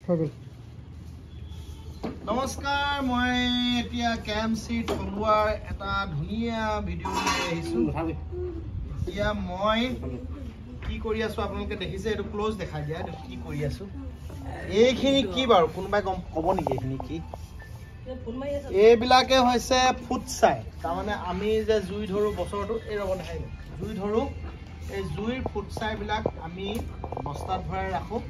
হৈ গ'ল। নমস্কাৰ, মই এতিয়া কেএমচি থলুৱাৰ এটা ধুনীয়া ভিডিঅ' লৈ আহিছোঁ। এতিয়া মই কি কৰি আছোঁ আপোনালোকে দেখিছে, এইটো ক্ল'জ দেখাই দিয়া, এইটো কি কৰি আছোঁ, এইখিনি কি বাৰু কোনোবাই গম ক'ব নেকি? এইখিনি কি? এইবিলাকে হৈছে ফুট ছাই। তাৰমানে আমি যে জুই ধৰোঁ বছৰটোত, এই ৰ'ব নাহিব, জুই ধৰোঁ, এই জুইৰ ফুট ছাইবিলাক আমি বস্তাত ভৰাই ৰাখোঁ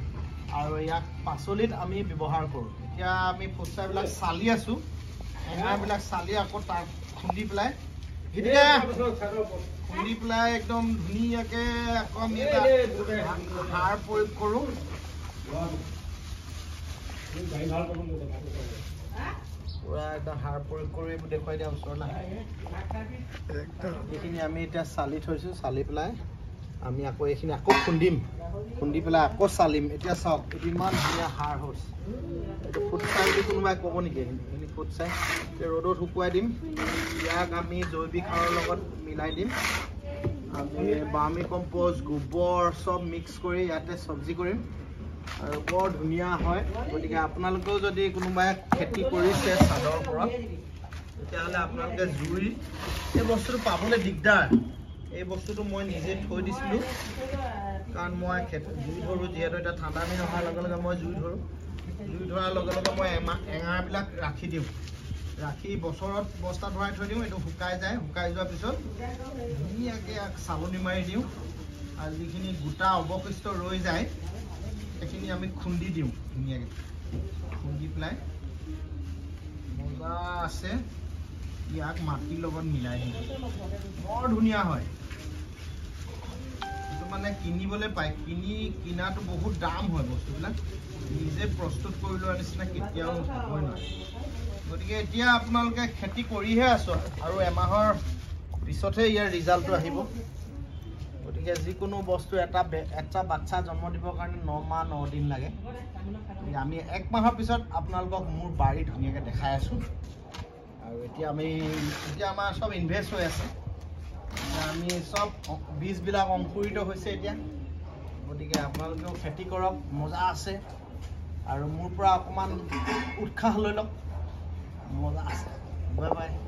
আৰু ইয়াক পাচলিত আমি ব্যৱহাৰ কৰোঁ। এতিয়া আমি ফুট ছাইবিলাক চালি আছোঁ, এঙাৰবিলাক চালি আকৌ তাক খুন্দি পেলাই, গতিকে খুন্দি পেলাই একদম ধুনীয়াকৈ আকৌ আমি এটা সাৰ প্ৰয়োগ কৰোঁ। পুৰা একদম সাৰ প্ৰয়োগ কৰি এইবোৰ দেখুৱাই দিয়া ওচৰত নাহে। এইখিনি আমি এতিয়া চালি থৈছোঁ, চালি পেলাই আমি আকৌ এইখিনি আকৌ খুন্দিম, খুন্দি পেলাই আকৌ চালিম। এতিয়া চাওক এইটো ইমান ধুনীয়া সাৰ হৈছে। এইটো ফুট ছাই বুলি কোনোবাই ক'ব নেকি? এইখিনি ফুট ছাই ৰ'দত শুকুৱাই দিম। ইয়াক আমি জৈৱিক সাৰৰ লগত মিলাই দিম। আমি বাৰ্মি কম্প'জ, গোবৰ চব মিক্স কৰি ইয়াতে চব্জি কৰিম আৰু বৰ ধুনীয়া হয়। গতিকে আপোনালোকেও যদি কোনোবাই খেতি কৰিছে চাদৰ ওপৰত, তেতিয়াহ'লে আপোনালোকে জুই এই বস্তুটো পাবলৈ দিগদাৰ। এই বস্তুটো মই নিজে থৈ দিছিলোঁ, কাৰণ মই জুই ধৰোঁ, যিহেতু এতিয়া ঠাণ্ডা দিন অহাৰ লগে লগে মই জুই ধৰোঁ। জুই ধৰাৰ লগে লগে মই এঙাৰবিলাক ৰাখি দিওঁ, ৰাখি বছৰত বস্তাত ভৰাই থৈ দিওঁ। এইটো শুকাই যায়, শুকাই যোৱাৰ পিছত ধুনীয়াকৈ চালনী মাৰি দিওঁ আৰু যিখিনি গোটা অৱশিষ্ট ৰৈ যায় সেইখিনি আমি খুন্দি দিওঁ ধুনীয়াকৈ। খুন্দি পেলাই মজা আছে, ইয়াক মাটিৰ লগত মিলাই দিওঁ, বৰ ধুনীয়া হয়। এইটো মানে কিনিবলৈ পায়, কিনাটো বহুত দাম হয় বস্তুবিলাক, নিজে প্ৰস্তুত কৰি লোৱাৰ নিচিনা কেতিয়াও হ'বই নোৱাৰে। গতিকে এতিয়া আপোনালোকে খেতি কৰিহে আছোঁ আৰু এমাহৰ পিছতহে ইয়াৰ ৰিজাল্টটো আহিব। গতিকে যিকোনো বস্তু এটা বাচ্ছা জন্ম দিবৰ কাৰণে 9 মাহ 9 দিন লাগে। আমি 1 মাহৰ পিছত আপোনালোকক মোৰ বাৰী ধুনীয়াকৈ দেখাই আছোঁ। আৰু এতিয়া আমাৰ চব ইনভেষ্ট হৈ আছে, আমি চব বীজবিলাক অংকুৰিত হৈছে এতিয়া। গতিকে আপোনালোকেও খেতি কৰক, মজা আছে। আৰু মোৰ পৰা অকণমান উৎসাহ লৈ লওক, মজা আছে। Bye bye.